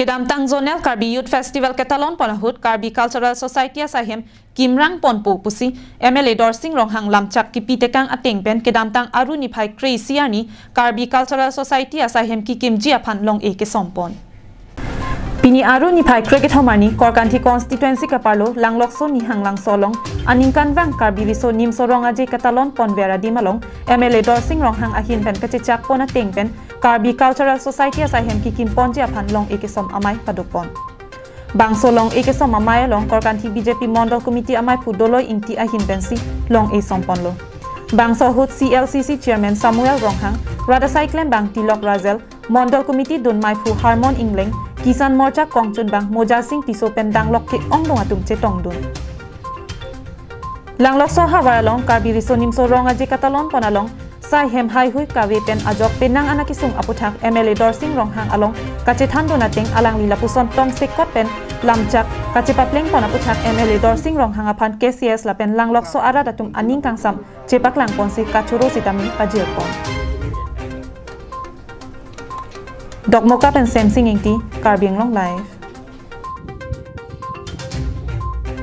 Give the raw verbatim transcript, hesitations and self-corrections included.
Kedamtang Zonal Karbi Youth Festival ketalon pon ahut Karbi Cultural Society asai hem kimrang ponpo pusi M L A Dorsing Ronghang lamchak kipi tekang ateng pen kedamtang Aru niphai kre-isi arni Karbi Cultural Society asai hem kikimji aphan long-e kesom pon. Pini Aru niphai kre-kethom arni Korkanthi constituency kaparlo Langlokso Nihang Langso along aningkanvang Karbi Riso Nimso Rong Aje ketalon ponver adim along M L A Dorsing Ronghang ahin pen kachechak pon ateng pen Karbi Cultural Society asai hem kikim ponji aphan long-e kesom amei paduk pon. Bangso long-e kesom amei along Korkanthi B J P Mondol Committee ameiphu Doloi Ingti ahin pensi long-e som ponlo. Bangso ahut C L C C Chairman Samuel Ronghang, rat asai klembang Tilok Razel, Mondol Committee dun meiphu Harmon Ingleng, Kisan Morcha kongchunbang Moja Sing Tisso pen danglok ke-ongdung atum chetongdun. Langlokso ahavar along Karbi Riso Nimso Rong Aje ketalon pon along sai hem haihui kave pen ajok penang an akesung aputhak M L A Dorsing Ronghang along kachethandun ateng alangli lapuson tongsekot pen lamchak kachepapleng pon aputhak M L A Dorsing Ronghang aphan K C S lapen Langlokso arat atum aning kangsam chepaklang ponsi kachoro sitame pajir pon. Dokmoka pen Semsing Ingti, Karbi Anglong Live.